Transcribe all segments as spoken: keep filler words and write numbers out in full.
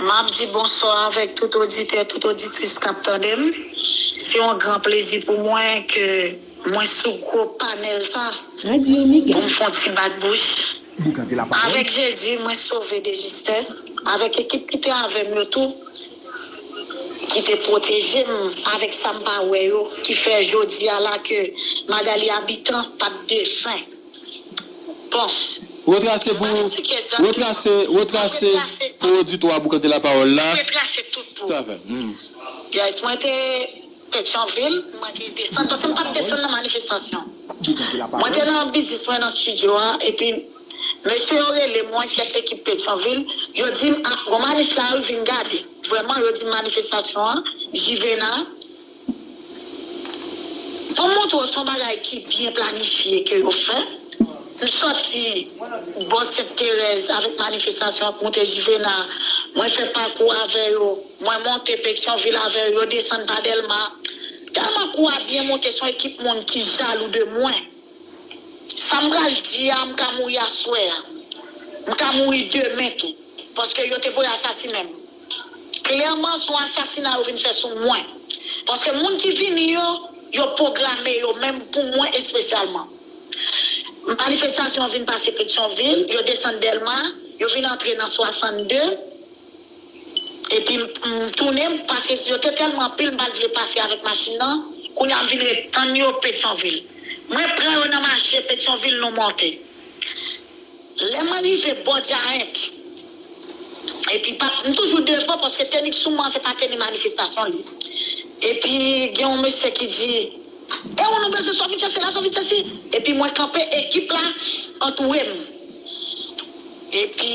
M ap di bonswa avèk tout oditè, tout oditris k ap tande m. Se yon gran plezi pou mwen ke mwen sou gwo panèl sa pou m fè yon ti bat bouch. Avèk Jezi, mwen sove de jistès. Avèk ekip ki te avè m yo tou, ki te pwoteje m avèk sa m pa wè yo, ki fè jodi a la ke Magali Habitant pa t defen. Bon. Retrase pou, retrase, retrase pou oditwa pou kante lapawòl la. Retrase tout pou. Sa fè. Hmm. Yes, mwen te Petyonvil, mwen te desann, paske m pa t desann nan manifestasyon. Mwen te nan biznis mwen nan estidyo a, epi mesye yo rele mwen, kèk ekip Petyonvil, yo di m, "Ah, gon manif la wi, vin gade." Vrèman, yo di m manifestasyon an, Jivena, pou m montre w, se yon bagay ki byen planifye ke yo fè. M sòti bò Sent Terèz avèk manifestasyon ap monte Jivena. Mwen fè pakou avè yo. Mwen monte Petyonvil avè yo, yo desann pa Dèlma. Tèlman kou a byen monte, se yon ekip moun ki jalou de mwen. Sa m pral di a, m ka mouri aswè a. M ka mouri demen tou. Paske yo te voye asasinen m. Klèman, se yon asasina yo vin fè sou mwen. Paske moun ki vini yo, yo pwograme yo menm pou mwen espesyalman. Manifestasyon an vin pase Petyonvil, yo desann Dèlma, yo vin antre nan swasannde. Epi m, m tounen, paske yo te tèlman anpil, m pa t vle pase avèk machin nan. Kounye a, m vin ret tann yo Petyonvil. Mwen pran yo nan mache Petyonvil, nou monte. Lè mwen rive bò Giant, epi pa, m toujou devan, paske teni k sou mwen, se pa teni manifestasyon li. Epi gen yon mesye ki di, "E ou nou bezwen sòvitye, se la sòvitye si." Epi mwen kanpe, ekip la antoure m. Epi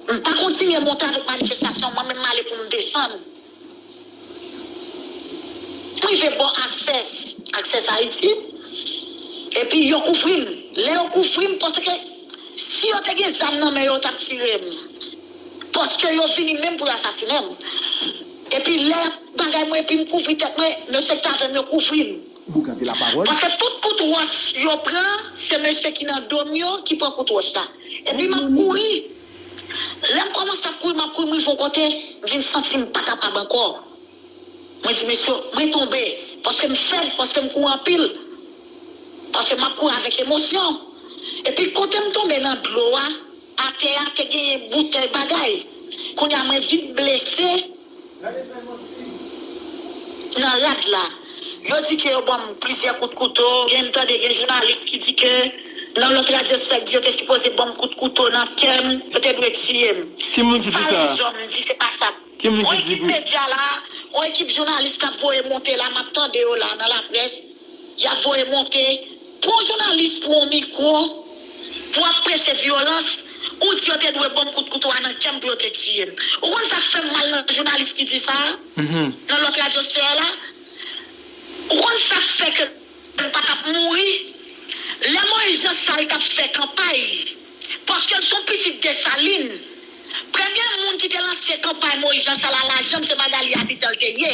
m pa kontinye monte avèk manifestasyon, mwen menm m ale pou m desann. M rive bò Access, Access Haïti. Epi yo kouvri m. Lè yo kouvri m, paske si yo te gen zam nan men yo, yo t ap tire m. Paske yo vini menm pou yo asasinen m. Epi lè bagay mwen, epi m kouvri tèt mwen, mesye k t avè m yo kouvri m. Paske tout kout wòch yo pran, se mesye ki nan do m yo ki pran kout wòch la. Epi m ap kouri. Lè m kòmanse ap kouri, m ap kouri, m rive yon kote, m vin santi m pa kapab ankò. Mwen di, "Mesye, mwen tonbe." Paske m fèb, paske m kouri anpil. Paske m ap kouri avèk emosyon. Epi kote m tonbe nan dlo a, atè a te genyen boutèy bagay. Kounye a mwen vin blese nan rad la. Yo di ke yo ban m plizyè kout kouto. Gen m tande gen jounalis ki di ke nan lòt radyo sa k di yo te sipoze ban m kout kouto nan kè m, yo te dwe tiye m. Ki moun ki di sa? Sa lèzòm di, se pa sa. Ki moun ki di pou... Yon ekip medya la, yon ekip jounalis k ap voye monte la, m ap tande yo la nan laprès, y ap voye monte. Pou yon jounalis pran yon mikwo pou ap preche vyolans, ou di yo te dwe ban m kout kouto a nan kè m pou yo te tiye m. Ou konn sa k fè m mal nan jounalis ki di sa a? Nan lòt radyo sè la? Ou konn sa k fè ke m pa t ap mouri? Lè Moyiz Jan Sal t ap fè kanpay, paske l se yon pitit Desalin, premye moun ki te lanse kanpay Moyiz Jan Sal a lajan m, se Magali Habitant l te ye.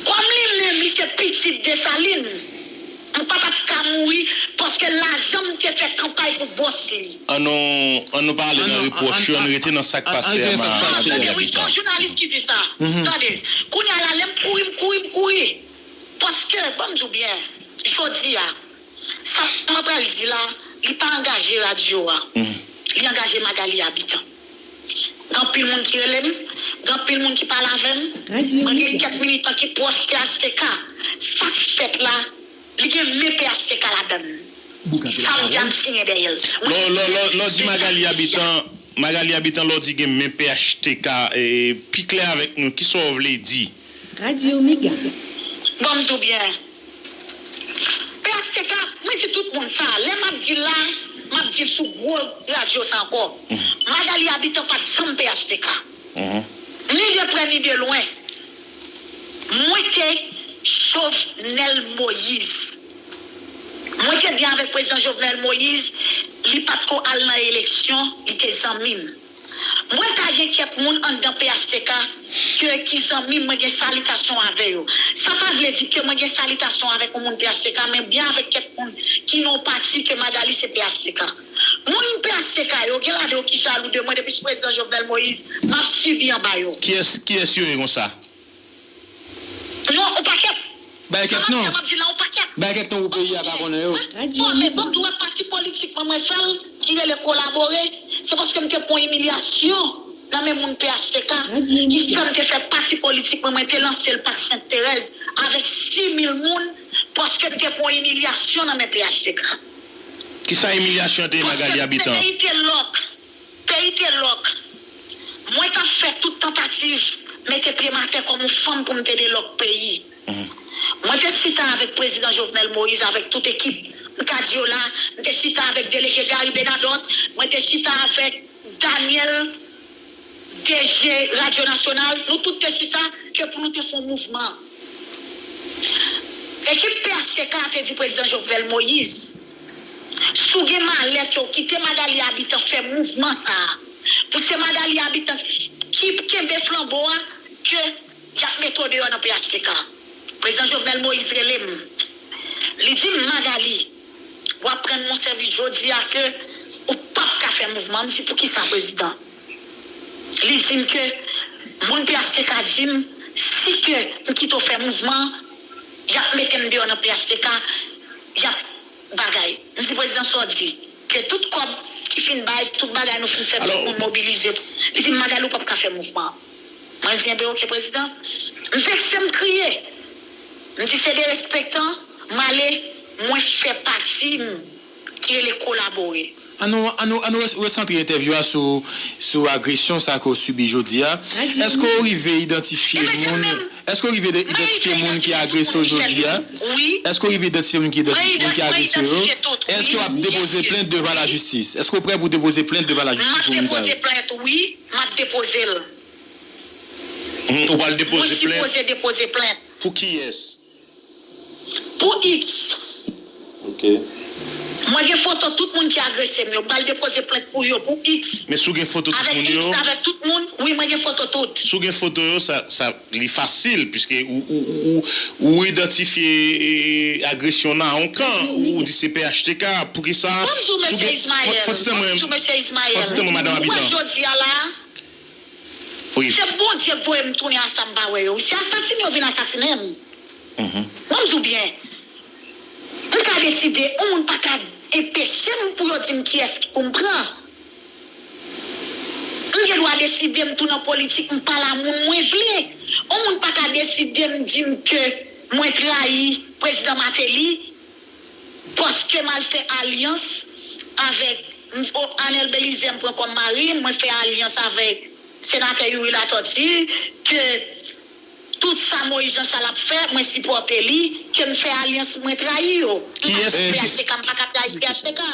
Kòm li menm, li se pitit Desalin, m pa t ap ka mouri, paske lajan m te fè kanpay pou bòs li. An nou, an nou pa ale nan repwòch yo, an nou rete nan sa k pase a, Magali Habitant. Tande, wi, se yon jounalis ki di sa. Tande, kounye a la, lè m kouri, m kouri, m kouri. Paske, ban m di w byen, jodi a, sa mwen pral di la, li pa angaje radyo a. Li angaje Magali Habitant. Gen anpil moun ki rele m, gen anpil moun ki pale avè m. Mwen gen kèk militan ki pwòch P H T K. Sa k fèt la, li gen men P H T K ladan l. Sa m di a, m siyen dèyè l. Lè w di Magali Habitant, Magali Habitant, lè w di gen men P H T K, e, pi klè avèk nou, kisa w vle di? Radyo Mega. Ban m di w byen. P H T K, mwen di tout moun sa. Lè m ap di l la, m ap di l sou gwo radyo sa ankò. Magali Habitant pa t janm P H T K. Ni de prè ni de lwen. Mwen te Jovenel Moïse. Mwen te byen avèk prezidan Jovenel Moïse, li pa t ko al nan eleksyon, li te zanmi m. Mwen ka gen kèk moun anndan P H T K ke ki zanmi m, mwen gen salitasyon avè yo. Sa pa vle di ke mwen gen salitasyon avèk yon moun P H T K, men byen avèk kèk moun ki nan yon pati ke Magali se P H T K. Moun P H T K yo, gen ladan yo ki jalou de mwen depi sou prezidan Jovenel Moïse, m ap sibi anba yo. Kiyès, kiyès yo ye konsa? Non, yon pakèt. Bay kèt non. Sa m ap di la, yon pakèt. Bay kèt non pou peyi a ka konnen yo. Mwen fòme, ban m di w, pati politik mwen, mwen fè l, ki rele Kolabore, se paske m te pran yon imilyasyon nan men moun P H T K, ki fè m te fè pati politik mwen, mwen te lanse l Pak Sent Terèz avèk sis mil moun, paske m te pran imilyasyon nan men P H T K. Kisa imilyasyon te ye, Magali Habitant? Paske peyi te lòk. Peyi te lòk. Mwen t ap fè tout tantativ mete pye m atè kòm yon fanm pou m te delòk peyi. Mwen te chita avèk prezidan Jovenel Moïse, avèk tout ekip. M ka di yo la, m te chita avèk delege Gary Bernadotte, mwen te chita avèk Daniel, D G Radyo Nasyonal, nou tout te chita ke pou nou te fè yon mouvman. Ekip P H T K te di prezidan Jovenel Moïse, si w gen malè ke w kite Magali Habitant fè mouvman sa a, pou se Magali Habitant ki kenbe flanbo a, ke y ap mete w deyò nan P H T K. Prezidan Jovenel Moïse rele m. Li di m, Magali, w aprann m yon sèvis jodi a ke ou p ap ka fè mouvman. M di, poukisa, prezidan? Li di m ke moun P H T K di m, si ke m kite w fè mouvman, y ap mete m deyò nan P H T K, y ap bagay. M di, prezidan, sa w di? Ke tout kòb ki fin bay, tout bagay nou fin fè, tout moun mobilize. Li di m, Magali, ou p ap ka fè mouvman. Mwen di, enben, oke, prezidan. M vekse, m kriye. M di, se derespektan, m ale, mwen fè pati m ki rele Kolabore. An nou, an nou, an nou res- resantre entèvyou a sou, sou agresyon sa ke w sibi jodi a. Èske w rive idantifye moun? Èske w rive de- idantifye moun ki agresye w jodi a? Èske w rive idantifye moun ki, moun ki agresye yo? Èske w ap depoze plent devan lajistis? Èske w prè pou depoze plent devan lajistis pou moun sa yo? M ap depoze plent, wi. M ap depoze l. Ou pral depoze plent? Mwen sipoze depoze plent. Pou kiyès? Pou X. Ok. Mwen gen foto tout moun ki agrese m yo. M pral depoze plent pou yo, pou X. Men si w gen foto tout moun yo? Avèk X, avèk tout moun. Wi, mwen gen foto tout. Si w gen foto yo, sa, sa, li fasil, piske ou, ou, ou, ou, ou idantifye, e, agresyon nan yon kan, ou, ou di se P H T K. Poukisa? Ban m di w, mesye Ismael. Fò, fò ti tan mwen, fò ti tan mwen, madanm Habitant. Ou wè jodi a la, se Bondye k voye m tounen a sa m pa wè yo. Se asasine yo vin asasinen m. Ban m di w byen. M ka deside, yon moun pa ka enpeche m pou yo di m kiyès ki pou m pran. M gen dwa deside m tou nan politik, m pale a moun mwen vle. Yon moun pa ka deside m di m ke mwen trayi prezidan Martelly paske m al fè alyans avèk m, o, Arnel Belizaire m pran kòm mari m, mwen fè alyans avèk senatè Youri Latortue, ke tout sa Moïse Jean Charles ap fè, mwen sipòte li, ke m fè alyans, mwen trayi yo. M pa P H T K, m pa ka trayi P H T K.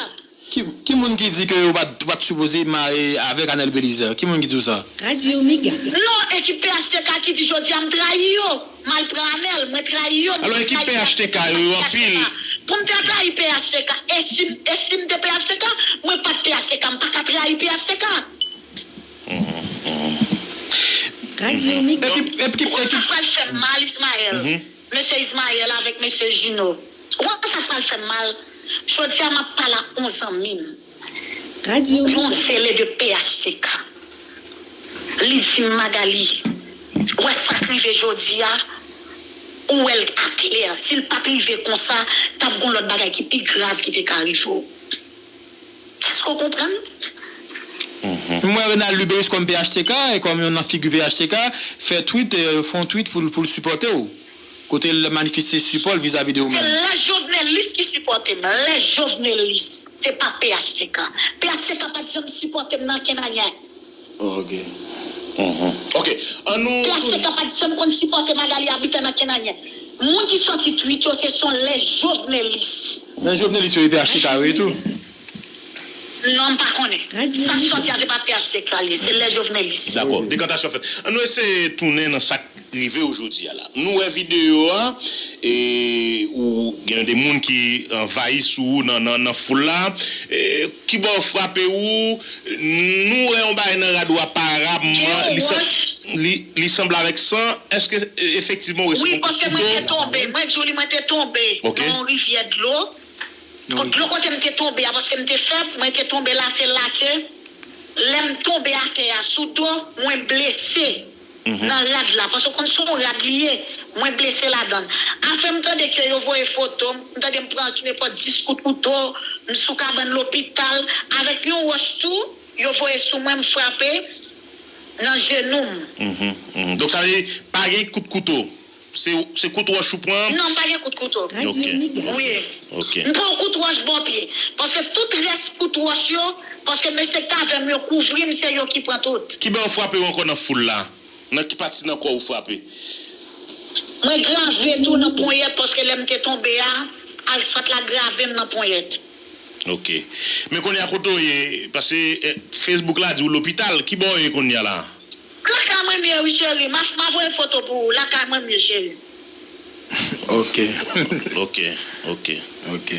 Ki, ki moun ki di ke ou pa t, ou pa t sipoze mare avèk Arnel Belizaire? Ki moun ki di w sa? Radio Mega. Non, ekip P H T K ki di jodi a m trayi yo. M al pran Arnel, mwen trayi yo. Alò, ekip P H T K yo, yo anpil. Pou m te trayi P H T K, e si, e si m te P H T K, mwen pa t P H T K, m pa ka trayi P H T K. Epi, epi, epi, ou konn sa k pral fè m mal, Ismael? Mesye Ismael avèk mesye Gino. Ou konn sa k pral fè m mal? Jodi a, m ap pale a yon zanmi m. Yon zele de P H T K. Li di m, Magali, ou wè sa k rive jodi a, ou wè l aklè. Si l pa t rive konsa, t ap gen lòt bagay ki pi grav ki te ka rive w. Èske w konprann? M wè Renald Luberice kòm P H T K e kòm youn nan figi P H T K fè tweet, e, fè yon tweet pou l, pou l sipòte w. Kote l manifeste sipò l vizavi de ou menm. Se lè Jovenelis ki sipòte m. Lè Jovenelis. Se pa P H T K. P H T K pa t janm sipòte m nan kenn anyen. Ok. Ok. Annou. P H T K pa t janm konn sipòte Magali Habitant nan kenn anyen. Moun ki sòti tweet yo, se son lè Jovenelis. Men Jovenelis yo e P H T K yo ye tou. Non, m pa konnen. Sa k sòti a, se pa P H T K li ye, se lè Jovenelis. Dakò, dekantasyon fèt. Annou eseye tounen nan sa k rive w jodi a la. Nou wè videyo a, e, ou gen de moun ki anvayi sou ou nan, nan, nan foul la. E, kibò yo frape ou? Nou wè yon bagay nan rad ou a, pa rap, li, li sanble avèk san. Èske, e, efektivman ou resi... Wi, paske mwen te tonbe. Mwen di w li, mwen te tonbe nan yon rivyè dlo. Kot dlo kote m te tonbe a, paske m te fèb, mwen te tonbe la, se la ke lè m tonbe atè a sou do, mwen blese nan rad la, paske w konn se yon rad li ye, mwen blese ladan l. Afè m tande ke yo voye foto m, m tande m pran nenpòt dis kout kouto, m sou kabann lopital, avèk yon wòch tou, yo voye sou mwen, m frape nan jenou m. Donk sa vle di, pa gen kout kouto? Se, se kout wòch ou pran? Non, m pa gen kout kouto. Ok. Wi. Ok. M pran kout wòch bò pye. Paske tout rès kout wòch yo, paske mesye k t avè m yo kouvri m, se yo ki pran tout. Ki bò yo frape w ankò nan foul la? Nan ki pati nan kò w frape? Mwen grave tou nan ponyèt, paske lè m te tonbe a, asfalt la grave m nan ponyèt. Ok. Men kounye a kote w ye? Paske eh, Facebook la di w lopital. Ki bò w ye kounye a la? Lakay mwen m ye wi cheri, m ap voye foto pou ou, lakay mwen m ye cheri. Ok. Ok, ok. Ok.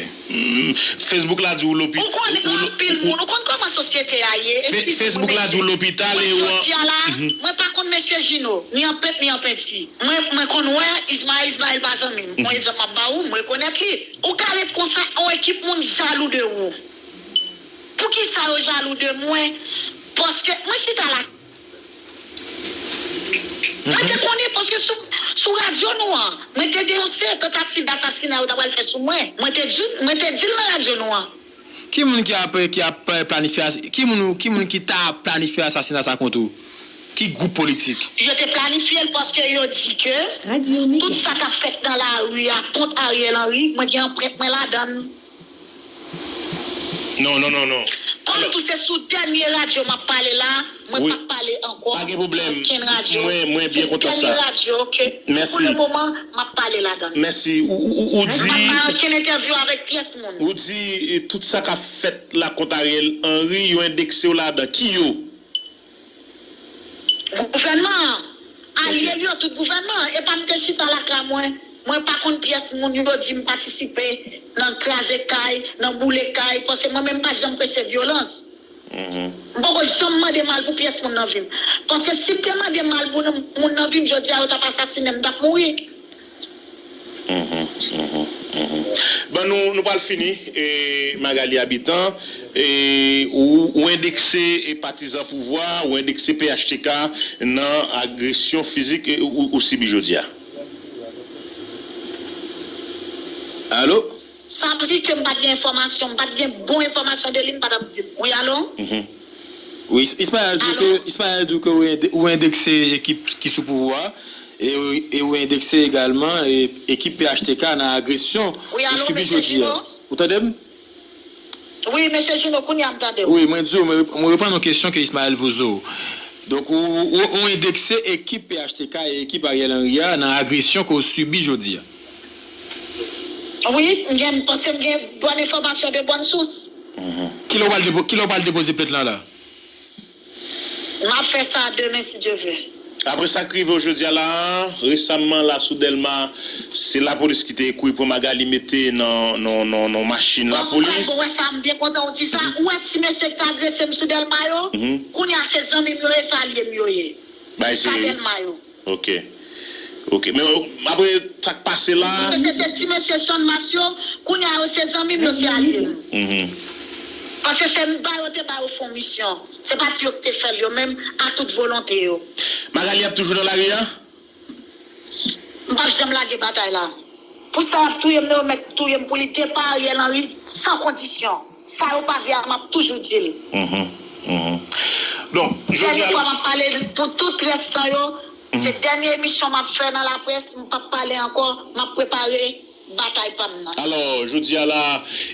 Facebook la di w lopital. Ou konnen gen anpil moun, ou konn kòman sosyete a ye. Facebook la di w lopital e ou an. Jodi a la, mwen pa konn mesye Jino, ni an pent ni an penti. Mwen, mwen konn wè Ismael, Ismael pa zanmi m. Yon egzanp m ap ba ou, m rekonèt li. Ou ka ret konsa, yon ekip moun jalou de ou. Poukisa yo jalou de mwen? Paske mwen chita la. Mwen te konnen paske sou, sou radyo nou an, mwen te denonse tantativ dasasina yo ta pral fè sou mwen. Mwen te di, mwen te di l nan radyo nou an. Ki moun ki ap, ki ap planifye, ki moun, ki moun ki ta planifye asasina sa kont ou? Ki gwoup politik? Yo te planifye l paske yo di ke tout sa k ap fèt nan lari a kont Ariel Henry, mwen gen anprent mwen ladan l. Non, non, non, non. Kòm tou se sou dènye radyo m ap pale la, mwen p ap pale ankò nan okenn radyo. Se dènye radyo ke pou le moman m ap pale ladan l. Mèsi. Ou, ou, ou, ou di. M pa bay okenn entèvyou avèk pyès moun. Ou di eh, tout sa k ap fèt la kont Ariel Henry, yo endekse w ladan. Ki yo? Gouvènman an, alye l yo, tout gouvènman an. Epa m te chita lakay mwen, mwen pa konn pyès moun yo di m patisipe nan kraze kay, nan boule kay, paske mwen menm m pa janm preche vyolans. M poko janm mande mal pou pyès moun nan vi m. Paske si m te mande mal pou moun nan vi m, jodi a yo t ap asasinen m, m t ap mouri. Bon, nou, nou pral fini, e, Magalie Habitant, e, ou, ou endekse e patizan pouvwa, ou endekse P H T K nan agresyon fizik e, ou, ou sibi jodi a. Alo? Sa di ke m pa t gen enfòmasyon, m pa t gen bon enfòmasyon de li, m pa t ap di l. Wi, alo? Wi, Ismael di ke, Ismael di ke ou endekse ekip ki sou pouvwa a, e ou endekse egalman ekip P H T K nan agresyon ou sibi jodi a. Ou tande m? Wi, mesye Juno, kounye a m tande w. Wi, mwen di w, mwen reponn yon kesyon ke Ismael poze w. Donk, ou, ou, ou endekse ekip P H T K e ekip Ariel Henry a nan agresyon ke w sibi jodi a. Wi, m gen, m panse m gen bòn enfòmasyon de bòn sous. Kilè w pral depo, kilè w pral depoze plent lan la? M ap fè sa demen si Dye vle. Apre sa k rive w jodi a la a, resaman la sou Dèlma, se lapolis ki te kouri pran Magalie mete nan, nan, nan, nan machin lapolis. Bon, wè sa, m byen kontan w di sa. Ou wè ti mesye ki t agrese m sou Dèlma yo? Kounye a se zanmi m yo ye, se alye m yo ye. Sa Dèlma yo. Ok. Ok. Men apre sa k pase la. Paske se te ti mesye Channmas yo, kounye a yo se zanmi m, yo se alye m. Paske se m ba yo te ba yo fon misyon. Se pa t yo k te fè l yo menm, a tout volonte yo. Magalie ap toujou nan lari a? M p ap janm lage batay la. Pou sa y ap touye m nan, yo mèt touye m pou li depa Ariel Henry san kondisyon. Sa yo pa vle a, m ap toujou di l. Donk, jodi a. Dènye fwa m ap pale l pou tout rès tan yo. Se dènye emisyon m ap fè nan laprès, m p ap pale ankò, m ap prepare batay pa m nan. Alò, jodi a la,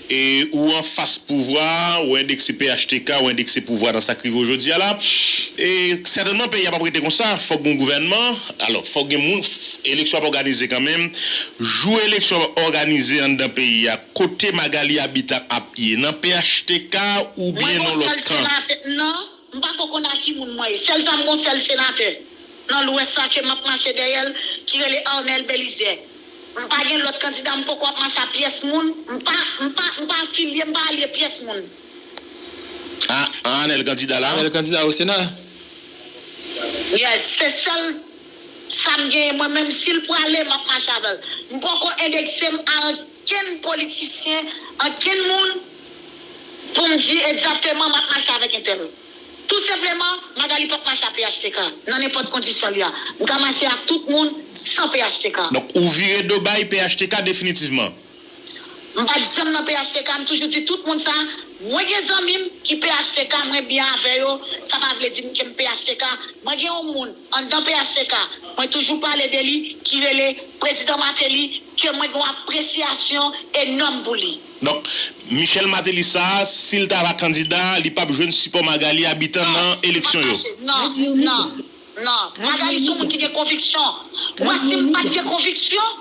e, ou anfas pouvwa, ou endekse P H T K, ou endekse pouvwa nan sa k rive w jodi a la. E, sètènman, peyi a p ap rete konsa, fòk gen yon gouvènman. Alò, fòk gen moun, eleksyon ap òganize kanmenm. Jou eleksyon ap òganize anndan peyi a, kote Magalie Habitant ap ye? Nan P H T K oubyen nan lòt kan? Non, m pa ko konn a ki moun mwen ye. Sèl sa m gon sèl senatè nan lwès sa ke m ap mache dèyè l, ki rele Arnel Belizaire. M pa gen lòt kandida, m poko ap mache a pyès moun. M pa, m pa, m pa afilye, m pa alye pyès moun. A, Arnel kandida la? Arnel kandida o Sena? Yes, se sèl sa m genyen mwen menm, si l prale, m ap mache avè l. M poko endekse m a ankenn politisyen, ankenn moun pou m di egzakteman m ap mache avèk entèl. Tou senpleman, Magali p ap mache ak P H T K nan nenpòt kondisyon li a. M ka mache ak tout moun san P H T K. Donk, ou vire do bay P H T K definitivman? M pa t janm nan P H T K, m toujou di tout moun sa. Mwen gen zanmi m ki P H T K, mwen byen avè yo, sa pa vle di m ke m P H T K. Mwen gen yon moun anndan P H T K, mwen toujou pale de li, ki rele Prezidan Martelly, ke mwen gen yon apresyasyon enòm pou li. Donk, Michel Martelly sa, si l ta va kandida, li p ap jwenn sipò Magali Habitant nan eleksyon yo? Non, non, non. Magali se yon moun ki gen konviksyon. Mwen, si m pa t gen konviksyon,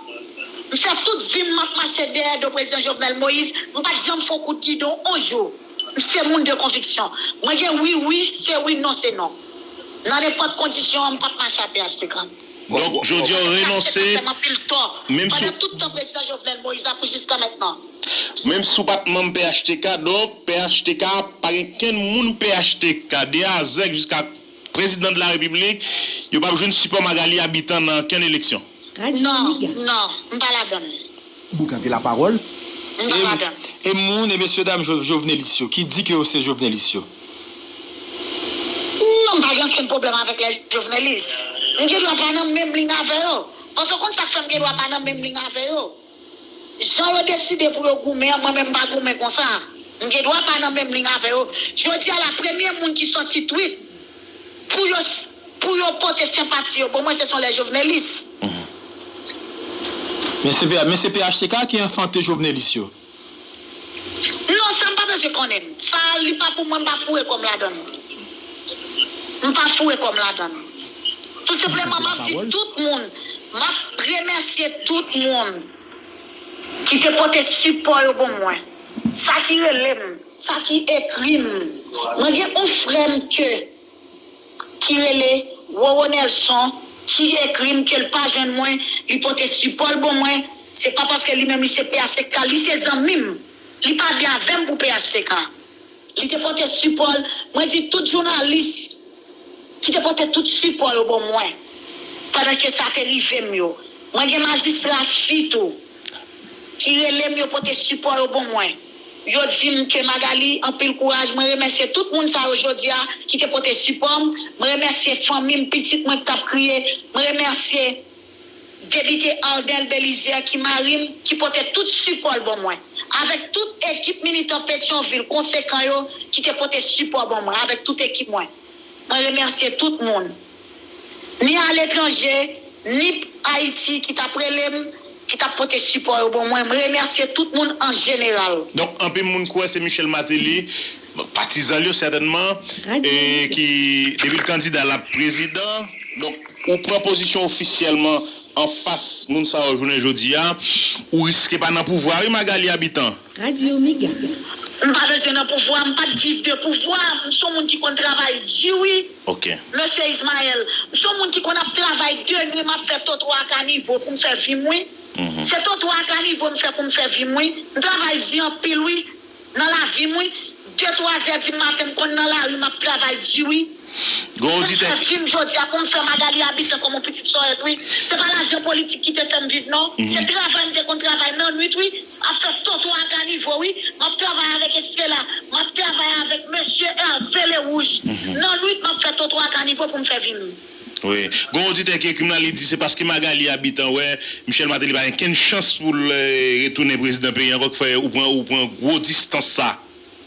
m fè tout vi m, m ap mache dèyè do prezidan Jovenel Moïse, m pa t janm fè yon kout gidon yon jou. M se moun de konviksyon. Mwen gen wi, wi, se wi, non, se non. Nan nenpòt kondisyon, m p ap mache ak P H T K. Donk, jodi a, w renonse, menm si... Pandan tout tan prezidan Jovenel Moïse la pou jiska mentnan. Menm si w pa t manm P H T K, donk, P H T K, pa gen kenn moun P H T K, de A a Z jiska prezidan de la repiblik, yo p ap jwenn sipò Magali Habitant nan kenn eleksyon? Non, non, m pa ladann. Boukante la parole. M pa ladann. E moun e mesye dam jo- jovenelis yo ki di ke yo se jovenelis yo? Non, m pa gen okenn pwoblèm avèk lè jovenelis. M gen dwa pa nan menm liy avè yo. Paske w konn sa k fè m gen dwa pa nan menm liy avè yo? Jan yo deside pou yo goumen an, mwen menm m pa goumen konsa. M gen dwa pa nan menm liy avè yo. Jodi a la, premye moun ki sòti tweet pou yo, pou yo pote senpati yo ban mwen, se son lè jovenelis. Men se P- men se P H T K ki enfante jovenelis yo. Non, sa m pa bezwen konnen. Sa, li pa pou mwen, m pa foure kò m ladann. M pa foure kò m ladann. Tou senpleman, m ap di tout moun, m ap remèsye tout moun ki te pote sipò yo ban mwen. Sa ki rele m, sa ki ekri m. Mwen gen yon frè m ke, ki rele Roro Nelson, ki ekri m ke l pa jwenn mwen, li pote sipò l ban mwen. Se pa paske li menm li se P H T K, li se zanmi m. Li pa byen avè m pou P H T K. Li te pote sipò l. Mwen di tout jounalis ki te pote tout sipò yo ban mwen pandan ke sa te rive m yo. Mwen gen majistra fi tou ki rele m, yo pote sipò yo ban mwen. Yo di m ke Magali, anpil kouraj. Mwen remèsye tout moun sa yo jodi a ki te pote sipò m. Mwen remèsye fanmi m, pitit mwen k t ap kriye. Mwen remèsye Depite Ardel Belizaire ki mari m, ki pote tout sipò l ban mwen, avèk tout ekip militan Petyonvil konsekan yo ki te pote sipò ban mwen, avèk tout ekip mwen. Mwen remèsye tout moun, ni aletranje, ni Ayiti, ki t ap rele m, ki t ap pote sipò yo ban mwen. Mwen remèsye tout moun an jeneral. Donk, anpil moun kwè se Michel Martelly, patizan l yo sètènman, e ki, depi l kandida, l ap prezidan. Donk, ou pran pozisyon ofisyèlman anfas moun sa yo jounen jodi a, ou riske pa nan pouvwa wi, Magali Habitant. Radio Mega. M pa bezwen nan pouvwa, m pa t viv de pouvwa, m se yon moun ki konn travay di wi. Ok. Mesye Ismaël, m se yon moun ki konn ap travay de nwi, m ap fè totwa ak anivo pou m fè vi m wi. Se totwa ak anivo m fè pou m fè vi m wi. M travay di anpil wi. Nan lavi m wi, de twa zè di maten m konn nan lari m ap travay di wi. Pou m fè vi m jodi a, pou m fè Magali Habitant kòm yon pitit sòrèt wi. Se pa lajan politik ki te fè m viv non. Se travay m te konn travay nan nwit wi. Ap fè totwa ak anivo wi. M ap travay avèk Estrela, m ap travay avèk mesye Hervé Lewouge. Nan nwit m ap fè totwa ak anivo pou m fè vi m. Wi. Gon oditè ki ekri m la, li di se paske Magali Habitant wè Michel Martelly pa gen kenn chans pou l retounen prezidan peyi ankò k fè ou pran ou pran gwo distans sa.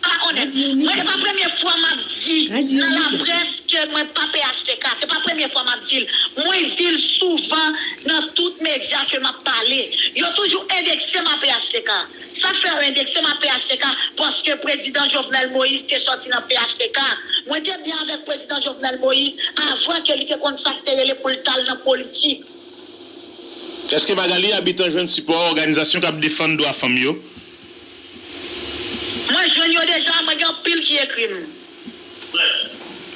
Pa konnen. Mwen se pa premye fwa m ap di nan laprès ke mwen pa P H T K. Se pa premye fwa m ap di l. Mwen di l souvan nan tout medya ke m ap pale. Yo toujou endekse m a P H T K. Sa k fè yo endekse m a P H T K, paske prezidan Jovenel Moïse te sòti nan P H T K. Mwen te byen avèk prezidan Jovenel Moïse avan ke li te konn sa k te rele pou l t al nan politik. Èske Magali Habitant jwenn sipò òganizasyon k ap defann dwa fanm yo? Mwen jwenn yo deja, mwen gen anpil ki ekri m.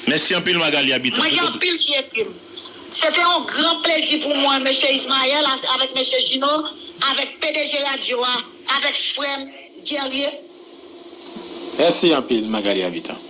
Mèsi anpil Magali Habitant. Mwen gen anpil ki ekri m. Se te yon gran plezi pou mwen, mesye Ismaël, avèk mesye Gino, avèk P D G radyo a, avèk frè m Guerrier. Mèsi anpil Magali Habitant.